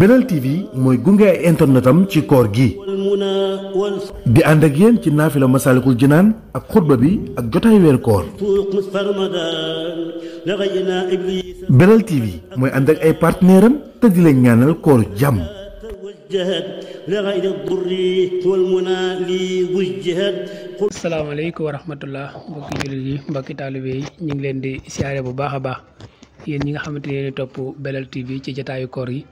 Belal TV mooy gunge ay internetam ci koor gi di ànd ak yéen ci naafila Masaalikul Jinaan ak xutba bi ak jotaay weeru koor. Belal TV mooy ànd ak ay partenaire am te di leen ñaanal koor jàmm. asalaamaaleykum wa rahmatullah mbokki jullit yi mbokki taalibe yi ñu ngi leen di siyaare bu baax a baax yéen ñi nga xamante ne topp Belal TV ci jotaayu koor yi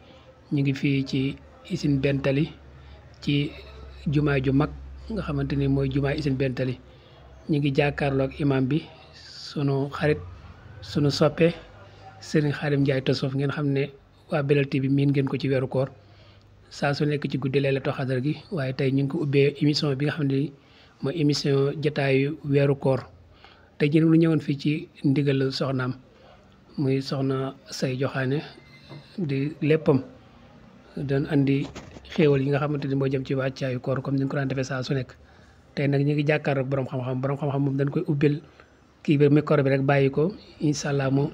ñu ngi fii ci usine Bentali ci jumaa ju mag nga xamante ni mooy jumaa usine Bentali ñu ngi jàkkaarloog imam bi sunu xarit sunu soppe Serigne Khadim Ndiaye Tassouf ngeen xam ne waa Belal TV miin ngeen ko ci weeru koor saa su nekk ci guddi Laylatul Qadr gi waaye tey ñu ngi ko ubbee émission bi nga xam ne mooy émission jotaayu weeru koor tey jii ñu ñëwoon fii ci ndigal soxnaam muy soxna Say Joxaane di léppam doon andi xéewal yi nga xamante ni moo jëm ci wàccaayu koor comme ni ñu ko daan defee saa su nekk tey nag ñu ngi jàkkaarloog borom xam-xam moom dañ koy ubbil kii bi micro bi rek bàyyi ko incha allah mu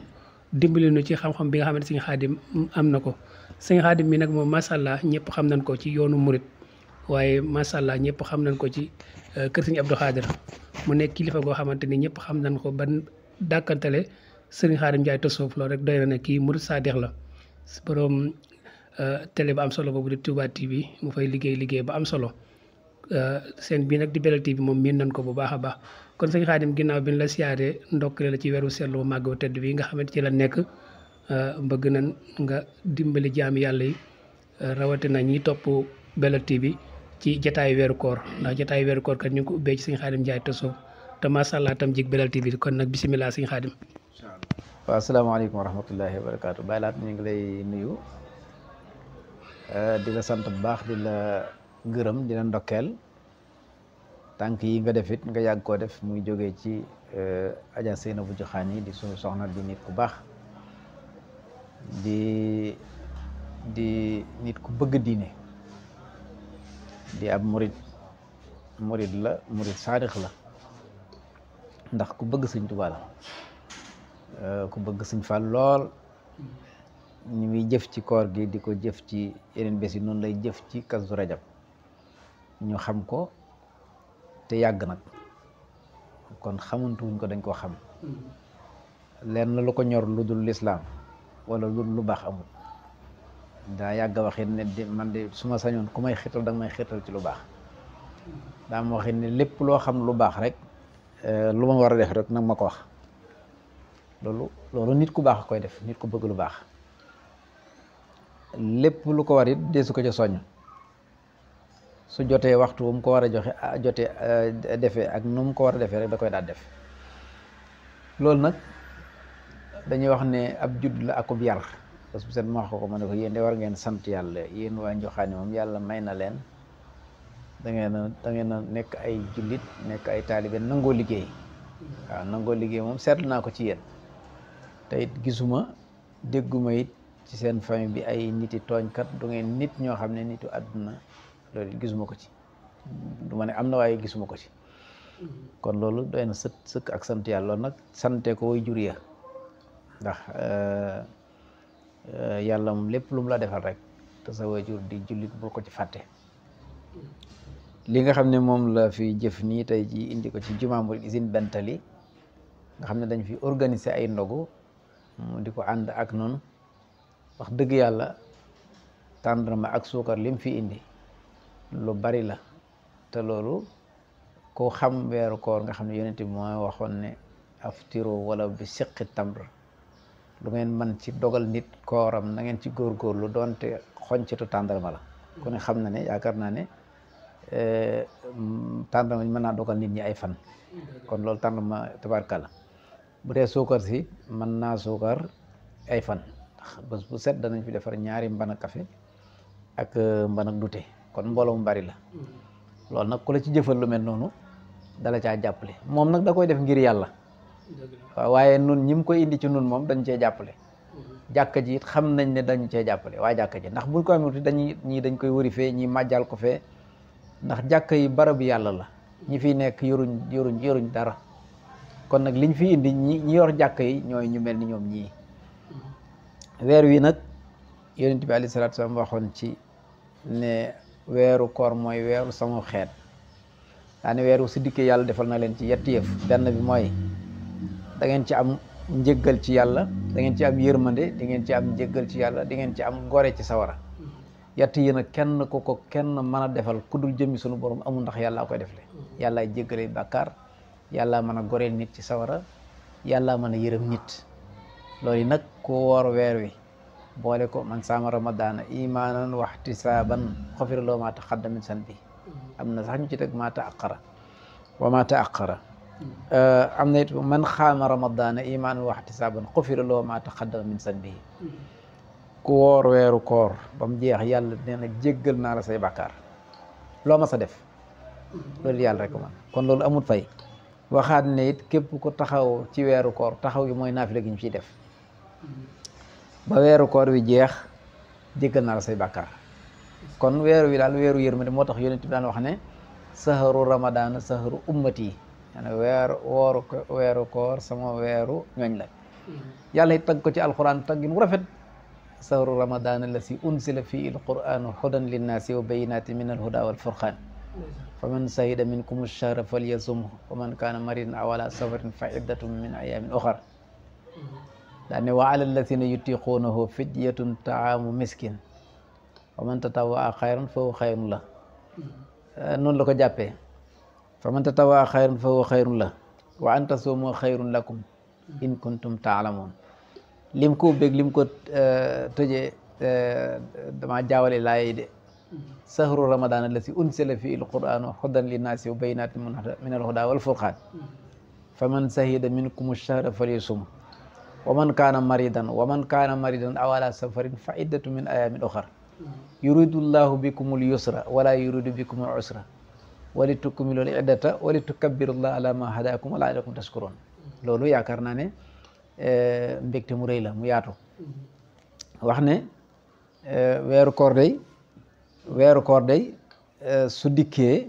dimbali nu ci xam-xam bi nga xamante Sëñ Xaadim am na ko Sëñ Xaadim mi nag moom macha allah ñëpp xam nañ ko ci yoonu murit waaye macha allah ñëpp xam nañ ko ci kër Sëñ Abdou Khadir mu nekk kilifa goo xamante ni ñëpp xam nañ ko ban dàkkantale Serigne Khadim Ndiaye Tassouf loolu rek doy na ne kii murit saadix la borom télé ba am solo boobu di Touba TV mu fay liggéey ba am solo seen bii nag di Belal TV moom miin nañ ko bu baax a baax kon Sëñ Khadim ginnaaw bi ñu la siyaaree ndokkale la ci weeru seetlu màgg bu tedd bi nga xamante ci la nekk bëgg nañ nga dimbali jaami yàlla yi rawatina ñi topp Belal TV ci jotaayu weeru koor ndax jotaayu weeru koor kat ñu ngi ko ubbee ci Sëñ Khadim Ndiaye Tassouf te macha allah tam jig Belal TV kon nag bisimilah Sëñ Khadim. waaw asalaamaaleykum wa rahmatullahi wa barakaatu Baye Laat ñu ngi lay nuyu di la sant bu baax di la gërëm di la ndokkeel tànk yi nga def it nga yàgg koo def muy jógee ci Adja Seynabou Joxaane yi di suñu soxna di nit ku baax di nit ku bëgg diine di ab murit la murit saadix la ndax ku bëgg Sëñ Tuubaa la ku bëgg Sëñ Fall lool ñu muy jëf ci koor gi di ko jëf ci yeneen bés yi noonu lay jëf ci Kazu Rajab ñu xam ko te yàgg nag kon xamantuwuñ ko dañ koo xam lenn lu ko ñor lu dul lislaam wala lu baax amul daa yàgg waxit ne man de su ma sañoon ku may xital danga may xital ci lu baax daa ma waxit ne lépp loo xam lu baax rek lu ma war a def rek nag ma ko wax loolu nit ku baax koy def nit ku bëgg lu baax lépp lu ko war it deesu ko ca soññ su jotee waxtu mu ko war a jotee defee ak nu mu ko war a defee rek da koy daal def loolu nag dañuy wax ne ab judd la akub yar parce que ma wax ko ma ne ko yéen de war ngeen sant yàlla yéen waa Njoxaane moom yàlla may na leen da ngeen a nekk ay jullit nekk ay taalibe nangoo liggéey waaw nangoo liggéey moom seetlu naa ko ci yéen te it gisuma dégguma it ci seen famille bi ay niti tooñkat du ngeen nit ñoo xam ne nitu àdduna loolu it gisuma ko ci du ma ne am na waaye gisuma ko ci kon loolu doy na sëkk ak sant yàlla loolu nag sante ko way jur ya ndax yàlla moom lépp lu mu la defal rek te sa way jur di jullit bul ko ci fàtte li nga xam ne moom la fi jëf nii tey ji indi ko ci jumaa murid usine Bentali nga xam ne dañ fi organiser ay ndogu di ko ànd ak noonu wax dëgg yàlla tàndarma ak suukar lim fi indi lu bari la te loolu ko xam weeru koor nga xam ne yonent bi mooy waxoon ne aftiru wala bi siqi tamr lu ngeen man ci dogal nit kooram na ngeen ci góorgóorlu doonte xoñcitu tàndarma la ku ne xam na ne yaakaar naa ne tàndarma mën naa dogal nit ñi ay fan kon loolu tàndarma tabarkalla bu dee suukar si mën naa suukar ay fan ndax bés bu set danañ fi defar ñaari mban café ak mban ak dute kon mbooloo mu bari la loolu nag ku la ci jëfal lu mel noonu dala caa jàppale moom nag da koy def ngir yàlla waaw waaye nun ñi mu koy indi ci nun moom dañ cee jàppale jàkka ji it xam nañ ne dañu cee jàppale waa jàkka ji ndax buñ ko amee dañ koy wëri fee ñi màjjal ko fee ndax jàkka yi barabu yàlla la ñi fiy nekk yoruñ dara kon nag liñ fi indi ñi yor jàkka yi ñooy ñu mel ni ñoom ñii weer wi nag yonent bi alayhi salaatu salaam waxoon ci ne weeru koor mooy weeru sama xeet daane weeru su dikkee yàlla defal na leen ci yetti yëf benn bi mooy da ngeen ci am njëggal ci yàlla da ngeen ci am yërmande di ngeen ci am njëggal ci yàlla di ngeen ci am gore ci sawara yett yi nag kenn ko kenn mën a defal ku dul jëmmi sunu borom amul ndax yàllaa koy defle yàllaa jéggale bàkkaar yàllaa mën a goreel nit ci sawara yàllaa mën a yërëm nit loolu yi nag ku woor weer wi boole ko man saama ramadaana imaanan wa ihtisaaban xufira lahu maa taqaddama min zanbi am na sax ñu ci teg maa taaqara wa maa taaqara am na it man xaama ramadaana imaanan wa ihtisaaban xufira lahu maa taqaddama min zanbi ku woor weeru koor ba mu jeex yàlla nee na jéggal naa la say bàkkaar loo ma sa def loolu yàlla rek man kon loolu amul fay waxaat ne it képp ku taxaw ci weeru koor taxaw gi mooy naafila gi ñu ciy def ba weeru koor wi jeex jéggal naa la say bàkkaar kon weeru wi daal weeru yërmande moo tax yonent bi daan wax ne saharu ramadaan saharu ummati weeru koor sama weeru ñooñ la yàlla it tagg ko ci alquran taggin wu rafet sahru ramadan allasi unsila fii alquranu hudan linnaasi wa bayinaati min alhuda walfurqaan fa man sahida minkum ash-shahra falyasumhu wa man kaana maridan aw ala safarin fa iddatun min ayamin uxar daane wa ala alladina yutiquunahu fidyatun taamu miskin wa man tatawaa xayran fa huwa xayrun la noonu la ko jàppee fa man tatawaa xayran fa huwa xayrun la wa an tasuumu xayrun lakum in kuntum taalamuun lim ko bég lim ko tëjee dama jaawale laay de sahru ramadan allati unsila fi alquranu hudan linnaasi wa bayinatin min alhuda walfurqaan fa man sahida minkum ash-shahra falyasum wa man kaana maridan aw ala safarin fa iddatu min ayamin uxar yuridu llahu bikum al-yusra wala yuridu bikum al-usra wa litukmilu al-iddata wa litukabbiru llaha ala ma hadakum wa la'allakum tashkurun loolu yaakaar naa ne mbégte mu rëy la mu yaatu wax ne weeru koor day su dikkee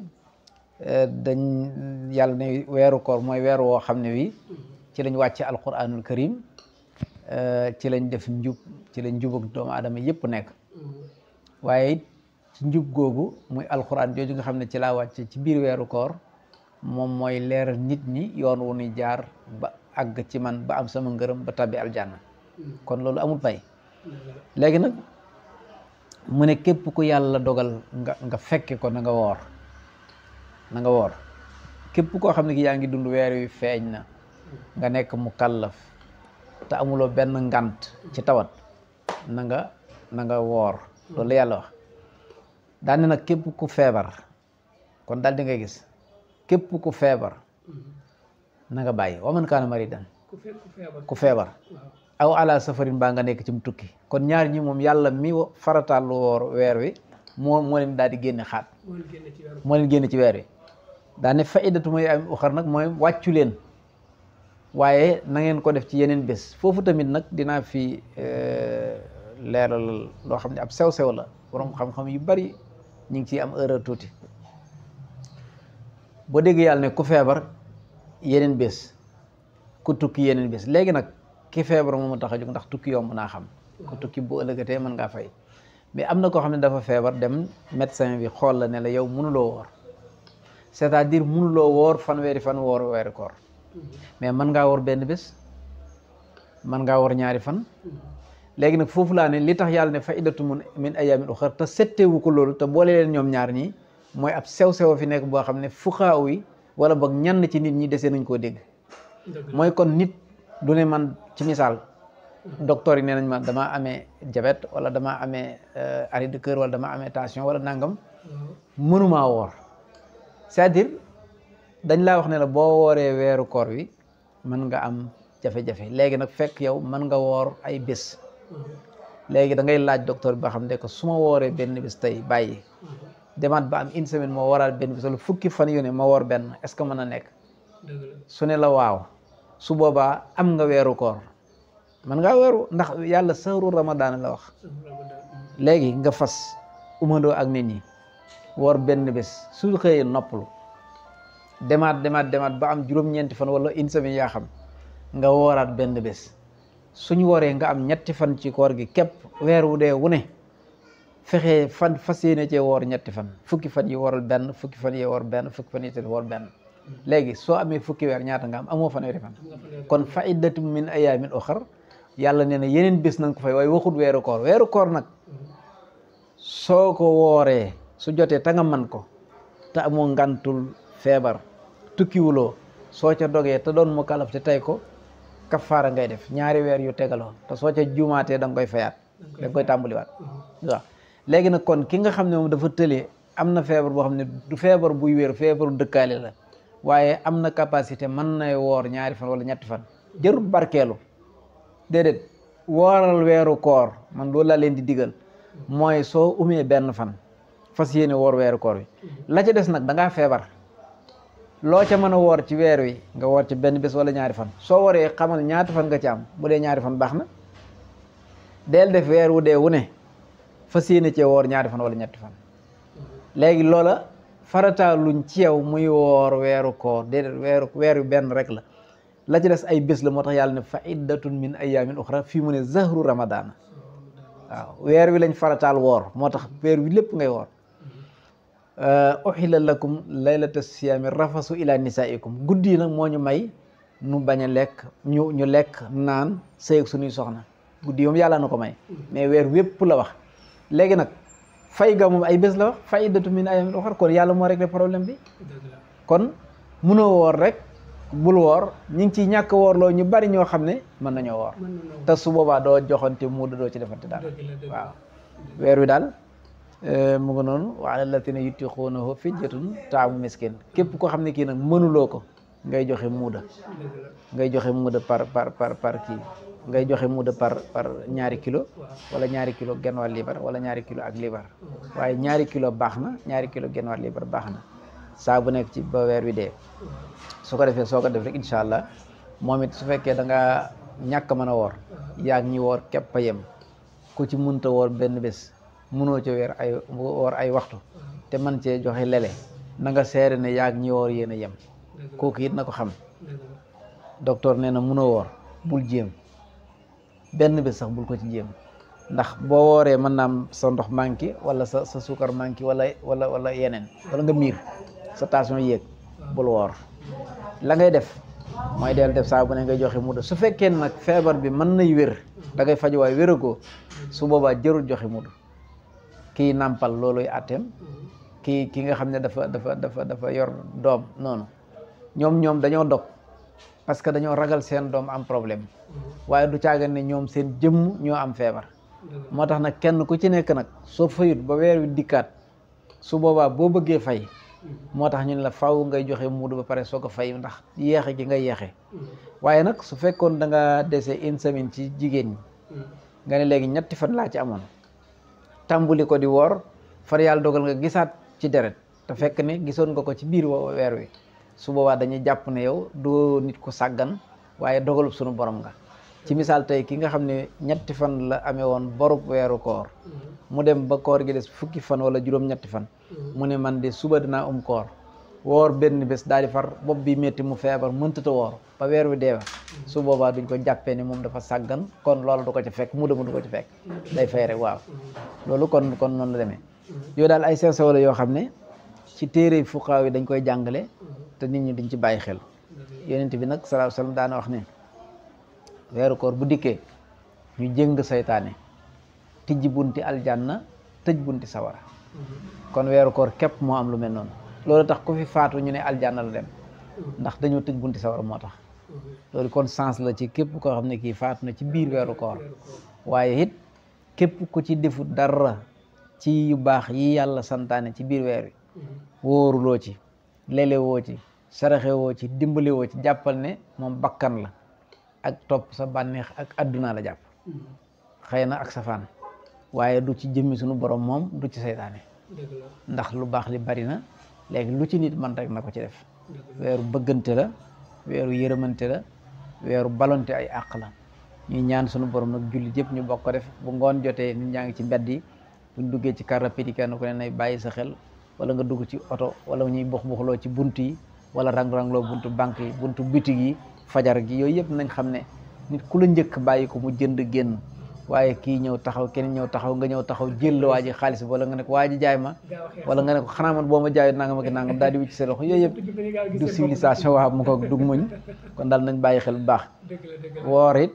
dañ yàlla ne weeru koor mooy weer woo xam ne wi ci lañ wàcce alquranul karim ci lañ def njub ci lañ njubug doomu aadama yëpp nekk waaye it ci njub googu muy alquran jooju nga xam ne ci laa wàcce ci biir weeru koor moom mooy leeral nit ñi yoon wu ñuy jaar ba àgg ci man ba am sama ngërëm ba tabbi aljanna kon loolu amul pay léegi nag mu ne képp ku yàlla dogal nga fekke ko na nga woor képp koo xam ne ki yaa ngi dund weer wi feeñ na nga nekk mu kallaf te amuloo benn ngant ci tawat na nga woor loolu la yàlla wax daane nag képp ku feebar kon daal di nga gis képp ku feebar na nga bàyyi wa man kaana maridan ku feebar aw ala safarin baa nga nekk ci mu tukki kon ñaar ñi moom yàlla mi farataal lu woor weer wi moo leen daal di génne xaat moo leen génne ci weer wi daa ne faidatu mooy am uxar nag mooy wàccu leen waaye na ngeen ko def ci yeneen bés foofu tamit nag dinaa fi leeral loo xam ne ab sew-sew la borom xam-xam yu bari ñu ngi ciy am erreur tuuti boo dégg yàlla ne ku feebar yeneen bés ku tukki yeneen bés léegi nag ki feebar moom tax a jóg ndax tukki yomb naa xam ku tukki bu ëllëgatee mën ngaa fay mais am na koo xam ne dafa feebar dem médecin bi xool la ne la yow mënuloo woor c'est-à-dire mënuloo woor fanweeri fan woor weeri koor mais mën ngaa woor benn bés mën ngaa woor ñaari fan léegi nag foofu laa ne li tax yàlla ne fa iddatu min ayaamin uxar te settewu ko loolu te boole leen ñoom ñaar ñi mooy ab sew-sew fi nekk boo xam ne fuqaaw yi wala boog ñenn ci nit ñi desee nañ koo dégg mooy kon nit du ne man ci misaal docteur yi nee nañ ma damaa amee diabète wala damaa amee arrêt de cœur wala damaa amee tension wala nangam mënumaa woor c'est-à-dire dañ laa wax ne la boo wooree weeru koor wi mën nga am jafe-jafe léegi nag fekk yow mën nga woor ay bés léegi da ngay laaj docteur bi ba xam ne ko su ma wooree benn bés tey bàyyi demaat ba am une semaine moo waraat benn bés wala fukki fan yu ne ma woor benn est-ce que mën a nekk su ne la waaw su boobaa am nga weeru koor man ngaa weeru ndax yàlla sahru ramadan la wax léegi nga fas umandoo ak nit ñi woor benn bés su xëyee noppalu demaat ba am juróom-ñeenti fan wala une semaine yaa xam nga wooraat benn bés suñu wooree nga am ñetti fan ci koor gi képp weer wu dee wu ne fexe fan fas yéene cee woor ñetti fan fukki fan yi wooral benn fukki fan yi woor benn fukki fan yi te woor benn léegi soo amee fukki weer ñaata nga am amoo fanweeri fan kon fa iddatum min ayaamin uxar yàlla nee na yeneen bés nañ ko fay waaye waxut weeru koor nag soo ko wooree su jotee ta nga man ko te amoo ngantul feebar tukkiwuloo soo ca dogee te doon mu kalaf te tey ko kafaara ngay def ñaari weer yu tegaloo te soo ca juumaatee da nga koy fayaat da nga koy tàmbaliwaat waaw léegi nag kon ki nga xam ne moom dafa tëlee am na feebar boo xam ne du feebar buy wér feebaru dëkkaale la waaye am na capacité mën na woor ñaari fan wala ñetti fan jarut barkeelu déedéet wooral weeru koor man loolu laa leen di digal mooy soo umee benn fan fas yéene woor weeru koor wi la ca des nag da ngaa feebar loo ca mën a woor ci weer wi nga woor ci benn bés wala ñaari fan soo waree xamal ñaata fan nga ci am bu dee ñaari fan baax na del def weer wu dee wu ne fas yéene cee woor ñaari fan wala ñetti fan léegi loola farataaluñ ci yow muy woor weeru koor déedéet weer wi benn rek la ci des ay bés la moo tax yàlla ne fa iddatun min ayaamin uxra fii mu ne zahru ramadaan waaw weer wi lañ farataal woor moo tax weer wi lépp ngay woor uxilla lakum laylata siyaami rafasu ila nisaikum guddi yi nag moo ñu may nu bañ a lekk ñu lekk naan sëy ak suñuy soxna guddi moom yàlla na ko may mais weer wépp la wax léegi nag fay ga moom ay bés la wax fa iddatu min ayaamin uxar kon yàlla moo réglé problème bi kon munoo woor rek bul woor ñu ngi ciy ñàkk woor loo ñu bari ñoo xam ne mën nañoo woor te su boobaa doo joxante muuda doo ci defante daal waaw weer wi daal mu ngi noonu wa ala llaziina yutiiquunahu fidyatun taamu miskin képp koo xam ne kii nag mënuloo ko ngay joxe muuda par kii ngay joxe muuda par ñaari kilo wala ñaari kilo genn wàll liibar wala ñaari kilo ak liibar waaye ñaari kilo baax na ñaari kilo genn wàll liibar baax na saa bu nekk ci ba weer wi dee su ko defee soo ko def rek incha allah moom it su fekkee da nga ñàkk mën a woor yaag ñi woor képp a yem ku ci munta woor benn bés munoo ci woor ay waxtu te man cee joxe lele na nga seere ne yaag ñi woor yéen a yem kooku it na ko xam docteur nee na munoo woor bul jéem benn bés sax bul ko ci jéem ndax boo wooree mën naa am sa ndox manqué wala sa suukar manqué wala yeneen wala nga miir sa tension yéeg bul woor la ngay def mooy del def saa bu ne ngay joxe muuda su fekkee nag feebar bi mën nay wér da ngay faju waaye wéragoo su boobaa jërul joxe muuda kii nàmpal looluy àtteem ki nga xam ne dafa yor doom noonu ñoom dañoo dog parce que dañoo ragal seen doom am problème waaye du caaga ne ñoom seen jëmm ñoo am feebar moo tax nag kenn ku ci nekk nag soo fayut ba weer wi dikkaat su boobaa boo bëggee fay moo tax ñu ne la faw ngay joxe muudu ba pare soo ko fay ndax yeexe gi nga yeexe waaye nag su fekkoon da nga dese une semaine ci jigéen ñi nga ne léegi ñetti fan laa ci amoon tàmbuli ko di woor far yàlla dogal nga gisaat ci deret te fekk ne gisoon nga ko ci biir weer wi su boobaa dañuy jàpp ne yow doo nit ku sàggan waaye dogalub sunu borom nga ci misaal tey ki nga xam ne ñetti fan la amee woon borub weeru koor mu dem ba koor gi des fukki fan wala juróom-ñetti fan mu ne man de suba dinaa koor woor benn bés daal di far bopp bi métti mu feebar mëntata woor ba weer wi deewa su boobaa duñ ko jàppee ne moom dafa sàggan kon loolu du ko ci fekk mu demu du ko ci fekk day fay rek waaw loolu kon noonu la demee yooyu daal ay sew la yoo xam ne ci téere fuqaaw yi dañ koy jàngale te nit ñi dañ ci bàyyi xel yonent bi nag sallallahu alayhi wasallam daana wax ne weeru koor bu dikkee ñu jëng saytaane tijji bunti aljanna tëj bunti sawara kon weeru koor képp moo am lu mel noonu loolu tax ku fi faatu ñu ne aljanna la dem ndax dañoo tëj bunti sawara moo tax loolu kon sens la ci képp koo xam ne kii faatu na ci biir weeru koor waaye it képp ku ci defu dara ci yu baax yi yàlla santaane ci biir weer wi wóoruloo ci lelewoo ci saraxewoo ci dimbalewoo ci jàppal ne moom bakkan la ak topp sa bànneex ak adduna la jàpp xëy na ak safaan waaye du ci jëmmi sunu borom moom du ci seytaane ndax lu baax li bari na léegi lu ci nit man rek na ko ci def weeru bëggante la weeru yërëmante la weeru balonte ay àq la ñuy ñaan sunu borom nag jullit yëpp ñu bokk ko def bu ngoon jotee nit ñaa ngi ci mbedd yi buñ duggee ci car rapide yi kenn ku ne nay bàyyi sa xel wala nga dugg ci oto wala ñuy buxloo ci bunt yi wala rang-rangloo buntu banque yi buntu bitig yi fajar gi yooyu yëpp nañ xam ne nit ku la njëkk bàyyi ko mu jënd génn waaye kii ñëw taxaw kenn ñëw taxaw nga ñëw taxaw jël la waa ji xaalis wala nga ne ko waa ji jaay ma wala nga ne ko xanaa man boo ma jaayut nangam ak nangam daal di wicc sa loxo yooyu yëpp du civilisation waa mu ko dug muñ kon daal nañ bàyyi xel bu baax woor it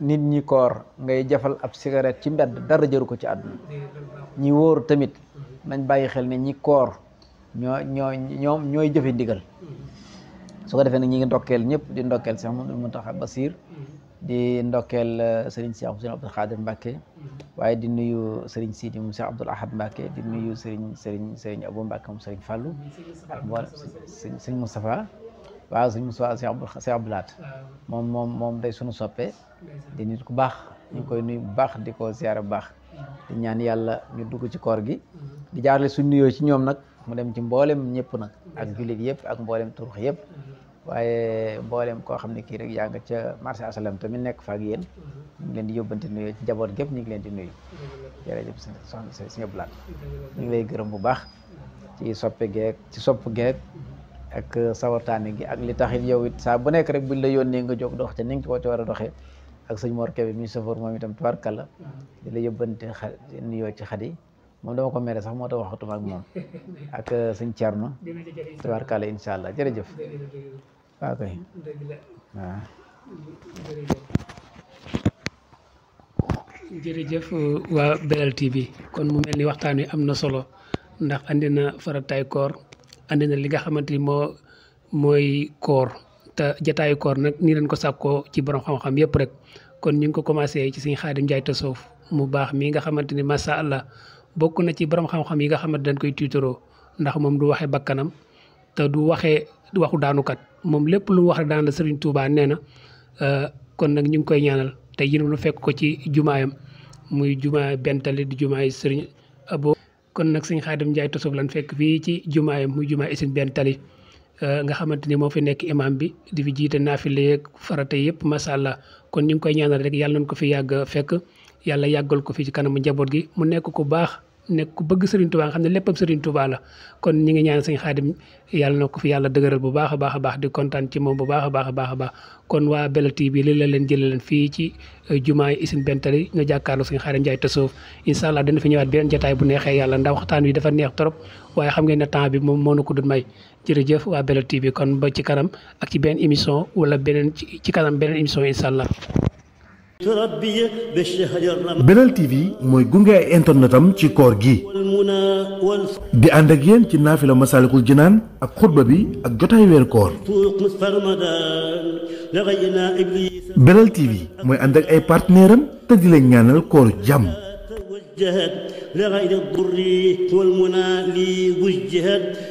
nit ñi koor ngay jafal ab cigarette ci mbedd dara jëru ko ci àdduna ñi wóor tamit nañ bàyyi xel ne ñi koor ñooy jëfe ndigal su ko defee nag ñi ngi ndokkeel ñëpp di ndokkeel Cheikh Mountakha Bassir di ndokkeel Serigne Cheikh Abdou Khadir Mbacke waaye di nuyu Serigne Sidi mu Cheikh Abdoul Ahad Mbacke di nuyu Serigne Abou Mbacke mu Serigne Fallou ak mboolem Serigne Moustapha waaw Serigne Moustapha Cheikh Abdoul Ahad moom day sunu soppe di nit ku baax ñu ngi koy nuyu bu baax di ko ziyaare bu baax di ñaan yàlla ñu dugg ci koor gi di jaarale suñu nuyoo ci ñoom nag mu dem ci mboolem ñëpp nag ak jullit yëpp ak mboolem turux yëpp waaye mboolem koo xam ne kii rek yaa nga ca marché asalam tamit nekk fa ak yéen ñu ngi leen di yóbbante nuyoo ci njaboot gépp ñu ngi leen di nuyu jërëjëf soxna Sëñ Abdou Lahad ñu ngi lay gërëm bu baax ci sopp geek ak sawartaane gi ak li taxit yow it saa bu nekk rek buñ la yónnee nga jóg dox ca ni nga ko ci war a doxee ak sëñ Mor Kébé mi safoor moom itam tubaarkàlla di la yóbbante nuyoo ci Xadi moom dama ko mere sax moo tax waxatuma ak moom ak sëñ Thierno tubaarkàlla incha allah jërëjëf waaw kay waaw jërëjëf waa Belal TV kon mu mel ni waxtaan wi am na solo ndax andi na farataay koor andi na li nga xamante ni mooy koor te jataayu koor nag nii leen ko sàkkoo ci borom xam-xam yëpp rek kon ñu ngi ko commencé ci Sëñ Xaadim Njaay Tasawuf mu baax mii nga xamante ni macha allah bokk na ci borom xam-xam yi nga xamante dañ koy tiitaroo ndax moom du waxee bakkanam te du waxee waxu daanukat moom lépp lu mu wax rek daan la Serigne Touba nee na kon nag ñu ngi koy ñaanal te yéen lu fekk ko ci jumaayam muy jumaa Bentali di jumaay Serigne Abo kon nag Sëñ Xaadim Njaay Tasawuf lan fekk fii ci jumaayam muy jumaa Isine Bentali nga xamante ni moo fi nekk imam bi di fi jiite naafile yeeg farata yëpp macha allah kon ñu ngi koy ñaanal rek yàlla nañ ko fi yàgg fekk yàlla yàggal ko fi ci kanamu njaboot gi mu nekk ku baax nekk ku bëgg Serigne Touba nga xam ne léppam Serigne Touba la kon ñi ngi ñaan Sëñ Xaadim yàlla na ko fi yàlla dëgëral bu baax a baax a baax di kontaan ci moom bu baax a baax a baax a baax kon waa Belal TV li la leen jëlee leen fii ci jumaay Isine Bentali nga jàkkaarloo Sëñ Xaadim Njaay Tasawuf incha allah dina fi ñëwaat beneen jotaay bu neexee yàlla ndax waxtaan wi dafa neex trop waaye xam ngeen ne temps bi moom moo na ko dul may jërëjëf waa Belal TV kon ba ci kanam ak ci beneen émission wala beneen ci kanam beneen émission incha allah. Belal TV mooy gunge ay internetam ci koor gi di ànd ak yéen ci naafila Masaalikul Jinaan ak xutba bi ak jotaay weer koor Belal TV mooy ànd ak ay partenaire am te di leen ñaanal koor jàmm لغير الضر والمنى لي وجهت